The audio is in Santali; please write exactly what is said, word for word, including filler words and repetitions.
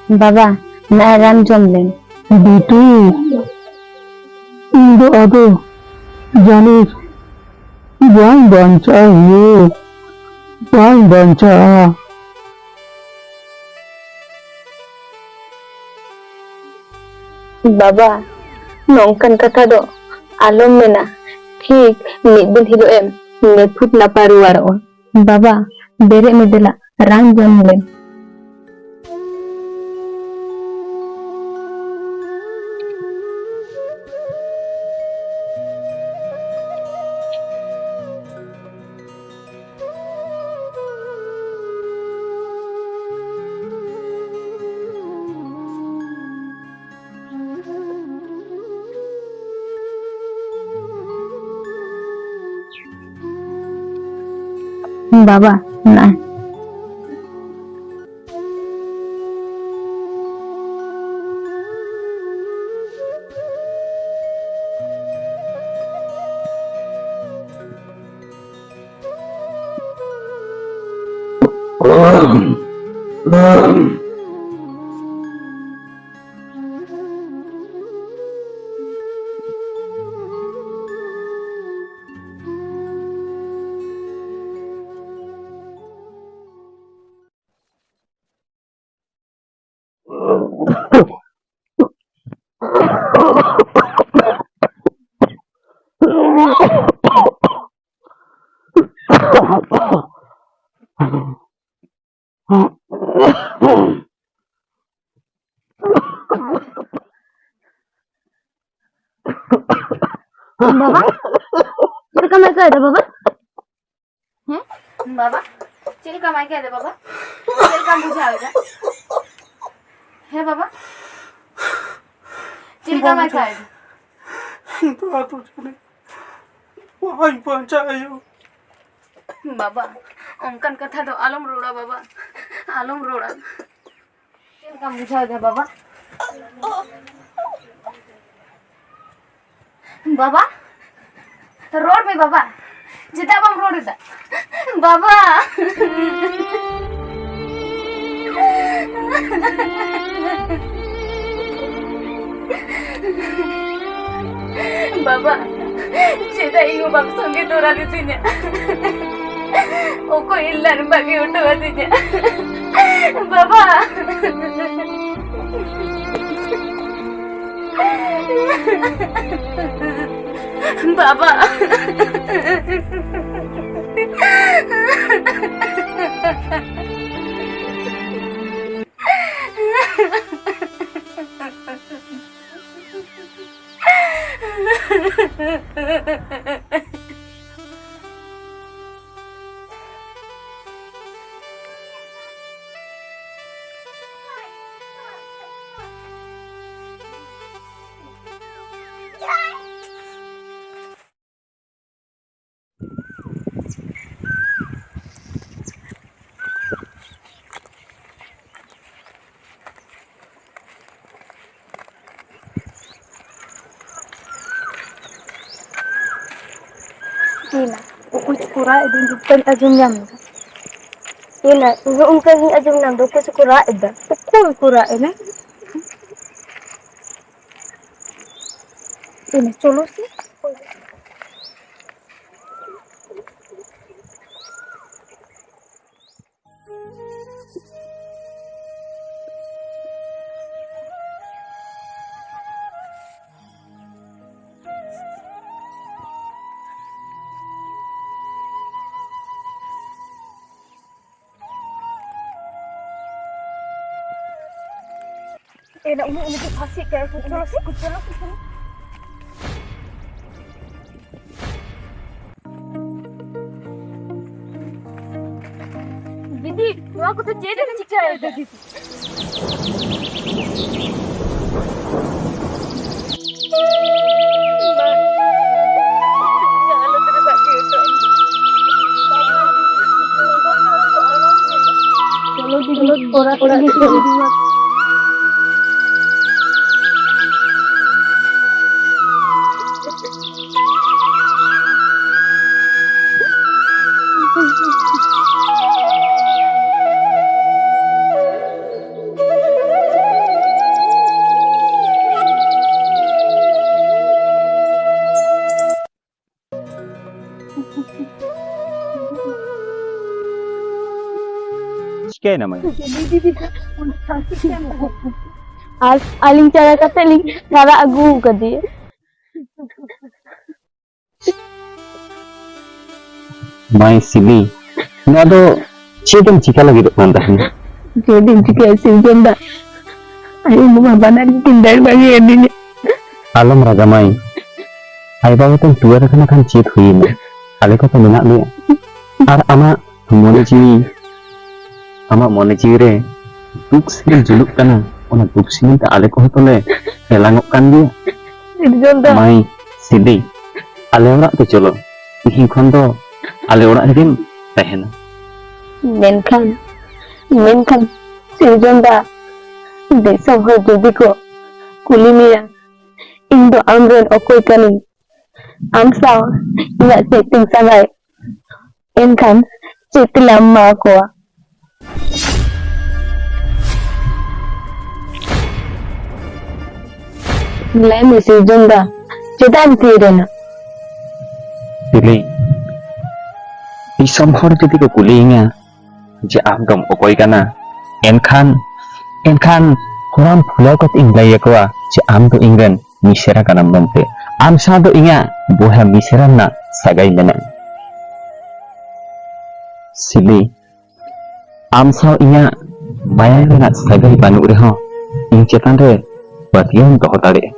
ᱵᱟᱵᱟ, ᱱᱚᱜᱼᱚᱭ ᱨᱟᱱ ᱡᱚᱢ ᱞᱮᱢ᱾ ᱵᱤᱴᱤ, ᱤᱧ ᱫᱚ ᱟᱫᱚ ᱡᱟᱹᱱᱤᱡ ᱵᱟᱹᱧ ᱵᱟᱧᱪᱟᱜᱼᱟ ᱭᱳ, ᱵᱟᱹᱧ ᱵᱟᱧᱪᱟᱜᱼᱟ᱾ ᱵᱟᱵᱟ, ᱱᱚᱝᱠᱟᱱ ᱠᱟᱛᱷᱟ ᱫᱚ ᱟᱞᱚᱢ ᱢᱮᱱᱟ᱾ ᱴᱷᱤᱠ ᱢᱤᱫ ᱫᱤᱱ ᱦᱤᱞᱳᱜ ᱮᱢ ᱱᱤᱯᱷᱩᱴ ᱱᱟᱯᱟᱭ ᱨᱩᱣᱟᱹᱲᱚᱜᱼᱟ᱾ ᱵᱟᱵᱟ, ᱵᱮᱨᱮᱫ ᱢᱮ ᱫᱮᱞᱟ, ᱨᱟᱱ ᱡᱚᱢ ᱞᱮᱢ᱾ ᱵᱟᱵᱟ, ᱱᱟᱜᱼᱟᱭ᱾ ᱵᱟᱵᱟ, ᱪᱮᱫ ᱞᱮᱠᱟᱢ ᱟᱹᱭᱠᱟᱹᱣ ᱮᱫᱟ ᱵᱟᱵᱟ? ᱦᱮᱸ? ᱵᱟᱵᱟ, ᱪᱮᱫ ᱞᱮᱠᱟᱢ ᱟᱹᱭᱠᱟᱹᱣ ᱮᱫᱟ ᱵᱟᱵᱟ? ᱪᱮᱫ ᱞᱮᱠᱟᱢ ᱵᱩᱡᱷᱟᱹᱣ ᱮᱫᱟ? ᱦᱮᱸ ᱵᱟᱵᱟ? ᱪᱮᱫ ᱞᱮᱠᱟᱢ ᱟᱹᱭᱠᱟᱹᱣ ᱮᱫᱟ? ᱤᱧ ᱫᱚ ᱟᱫᱚ ᱡᱟᱹᱱᱤᱡ ᱵᱟᱹᱧ ᱵᱟᱧᱪᱟᱜᱼᱟ ᱭᱳ᱾ ᱵᱟᱵᱟ, ᱚᱱᱠᱟᱱ ᱠᱟᱛᱷᱟ ᱫᱚ ᱟᱞᱚᱢ ᱨᱚᱲᱟ ᱵᱟᱵᱟ, ᱟᱞᱚᱢ ᱨᱚᱲᱟ᱾ ᱪᱮᱫ ᱞᱮᱠᱟᱢ ᱵᱩᱡᱷᱟᱹᱣ ᱮᱫᱟ ᱵᱟᱵᱟ? ᱵᱟᱵᱟ, ᱨᱚᱲ ᱢᱮ ᱵᱟᱵᱟ, ᱪᱮᱫᱟᱜ ᱵᱟᱢ ᱨᱚᱲ ᱮᱫᱟ? ᱵᱟᱵᱟ! ᱵᱟᱵᱟ, ᱪᱮᱫᱟᱜ ᱤᱧ ᱦᱚᱸ ᱵᱟᱢ ᱥᱚᱸᱜᱮ ᱛᱚᱨᱟ ᱞᱤᱫᱤᱧᱟ? ᱚᱠᱚᱭ ᱤᱧ ᱞᱟᱝ ᱵᱟᱹᱜᱤ ᱦᱚᱴᱚ ᱟᱹᱫᱤᱧᱟ? ᱵᱟᱵᱟ! ᱵᱟᱵᱟ! ᱮᱱᱟ, ᱚᱠᱚᱭ ᱪᱚᱠᱚ ᱨᱟᱜ ᱮᱫᱟ, ᱤᱧ ᱫᱚ ᱵᱟᱹᱧ ᱟᱸᱡᱚᱢ ᱧᱟᱢ ᱮᱫᱟ᱾ ᱮᱱᱟ, ᱤᱧ ᱦᱚᱸ ᱚᱱᱠᱟ ᱜᱤᱧ ᱟᱸᱡᱚᱢ ᱧᱟᱢ ᱮᱫᱟ, ᱚᱠᱚᱭ ᱪᱚᱠᱚ ᱨᱟᱜ ᱮᱫᱟ᱾ ᱚᱠᱚᱭ ᱠᱚ ᱨᱟᱜ ᱮᱫᱟ? ᱮᱱᱟ, ᱪᱚᱞᱚ ᱥᱮ᱾ ᱮᱱᱟ ᱩᱱᱟᱹᱜ ᱩᱱᱟᱹᱜ ᱯᱷᱟᱸᱥᱤᱜ ᱠᱟᱱᱟ ᱠᱚ, ᱪᱚᱞᱚ ᱥᱮ, ᱪᱚᱞᱚ ᱥᱮ, ᱪᱚᱞᱚ᱾ ᱫᱤᱫᱤ, ᱱᱚᱣᱟ ᱠᱚᱫᱚ ᱪᱮᱫ ᱮᱢ ᱪᱤᱠᱟᱹᱭᱮᱫᱟ ᱫᱤᱫᱤ? ᱪᱚᱞᱚ ᱫᱤᱫᱤ, ᱚᱲᱟᱜ ᱛᱮᱜᱮ ᱪᱚᱞᱚ᱾ ᱪᱤᱠᱟᱹᱭᱮᱱᱟ ᱢᱟᱹᱭ? ᱟᱨ ᱟᱹᱞᱤᱧ ᱪᱟᱞᱟᱣ ᱠᱟᱛᱮ ᱞᱤᱧ ᱨᱟᱨᱟ ᱟᱹᱜᱩ ᱟᱠᱟᱫᱮᱭᱟ᱾ ᱢᱟᱹᱭ ᱥᱤᱞᱤ, ᱱᱚᱣᱟ ᱫᱚ ᱪᱮᱫ ᱮᱢ ᱪᱤᱠᱟ ᱞᱟᱹᱜᱤᱫᱚᱜ ᱠᱟᱱ ᱛᱟᱦᱮᱸᱱᱟ? ᱪᱮᱫ ᱤᱧ ᱪᱤᱠᱟᱹᱭᱟ ᱥᱤᱨᱡᱚᱱ ᱫᱟ? ᱟᱭᱳ ᱵᱟᱵᱟ ᱵᱟᱱᱟᱨ ᱜᱮᱠᱤᱱ ᱫᱟᱹᱲ ᱵᱟᱹᱜᱤᱭᱟᱫᱤᱧᱟ᱾ ᱟᱞᱚᱢ ᱨᱟᱜᱟ ᱢᱟᱹᱭ, ᱟᱭᱳ ᱵᱟᱵᱟ ᱛᱮᱢ ᱴᱩᱣᱟᱹᱨ ᱟᱠᱟᱱᱟ ᱠᱷᱟᱱ ᱪᱮᱫ ᱦᱩᱭᱮᱱᱟ? ᱟᱞᱮ ᱠᱚ ᱛᱚ ᱢᱮᱱᱟᱜ ᱞᱮᱭᱟ᱾ ᱟᱨ ᱟᱢᱟᱜ ᱢᱚᱱᱮ ᱡᱤᱣᱤ, ᱟᱢᱟᱜ ᱢᱚᱱᱮ ᱡᱤᱣᱤ ᱨᱮ ᱫᱩᱠ ᱥᱤᱢᱤᱞ ᱡᱩᱞᱩᱜ ᱠᱟᱱᱟ, ᱚᱱᱟ ᱫᱩᱠ ᱥᱤᱢᱤᱞ ᱛᱮ ᱟᱞᱮ ᱠᱚᱦᱚᱸ ᱛᱚᱞᱮ ᱦᱮᱞᱟᱝᱚᱜ ᱠᱟᱱ ᱜᱮᱭᱟ᱾ ᱥᱤᱨᱡᱚᱱ ᱫᱟ᱾ ᱢᱟᱹᱭ ᱥᱤᱞᱤ, ᱟᱞᱮ ᱚᱲᱟᱜ ᱛᱮ ᱪᱚᱞᱚ, ᱛᱤᱦᱤᱧ ᱠᱷᱚᱱ ᱫᱚ ᱟᱞᱮ ᱚᱲᱟᱜ ᱨᱮᱜᱮᱢ ᱛᱟᱦᱮᱱᱟ᱾ ᱢᱮᱱᱠᱷᱟᱱ, ᱢᱮᱱᱠᱷᱟᱱ ᱥᱤᱨᱡᱚᱱ ᱫᱟ, ᱫᱤᱥᱚᱢ ᱦᱚᱲ ᱡᱩᱫᱤ ᱠᱚ ᱠᱩᱞᱤ ᱢᱮᱭᱟ, ᱤᱧ ᱫᱚ ᱟᱢ ᱨᱮᱱ ᱚᱠᱚᱭ ᱠᱟᱹᱱᱟᱹᱧ? ᱟᱢ ᱥᱟᱶ ᱤᱧᱟᱹᱜ ᱪᱮᱫ ᱛᱤᱧ ᱥᱟᱹᱜᱟᱭ? ᱮᱱᱠᱷᱟᱱ ᱪᱮᱫ ᱛᱮᱞᱮ ᱮᱢᱟ ᱠᱚᱣᱟ? ᱞᱟᱹᱭ ᱢᱮ ᱥᱤᱨᱡᱚᱱ ᱫᱟ, ᱪᱮᱫᱟᱜ ᱮᱢ ᱛᱷᱤᱨ ᱮᱱᱟ? ᱥᱤᱞᱤ, ᱫᱤᱥᱚᱢ ᱦᱚᱲ ᱡᱩᱫᱤ ᱠᱚ ᱠᱩᱞᱤᱭᱤᱧᱟ ᱡᱮ ᱟᱢ ᱫᱚᱢ ᱚᱠᱚᱭ ᱠᱟᱱᱟ, ᱮᱱᱠᱷᱟᱱ, ᱮᱱᱠᱷᱟᱱ ᱦᱚᱲᱟᱢ ᱯᱷᱩᱞᱟᱹᱣ ᱠᱟᱛᱮ ᱤᱧ ᱞᱟᱹᱭ ᱟᱠᱚᱣᱟ ᱡᱮ ᱟᱢ ᱫᱚ ᱤᱧ ᱨᱮᱱ ᱢᱤᱥᱮᱨᱟ ᱠᱟᱱᱟᱢ ᱢᱮᱱᱛᱮ᱾ ᱟᱢ ᱥᱟᱶ ᱫᱚ ᱤᱧᱟᱹᱜ ᱵᱚᱭᱦᱟ ᱢᱤᱥᱮᱨᱟ ᱨᱮᱱᱟᱜ ᱥᱟᱹᱜᱟᱭ ᱢᱮᱱᱟᱜᱼᱟ᱾ ᱥᱤᱞᱤ, ᱟᱢ ᱥᱟᱶ ᱤᱧᱟᱹᱜ ᱢᱟᱭᱟᱝ ᱨᱮᱱᱟᱜ ᱥᱟᱹᱜᱟᱹᱭ ᱵᱟᱹᱱᱩᱜ ᱨᱮᱦᱚᱸ, ᱤᱧ ᱪᱮᱛᱟᱱ ᱨᱮ ᱯᱟᱹᱛᱭᱟᱹᱣ ᱮᱢ ᱫᱚᱦᱚ ᱫᱟᱲᱮᱭᱟᱜᱼᱟ᱾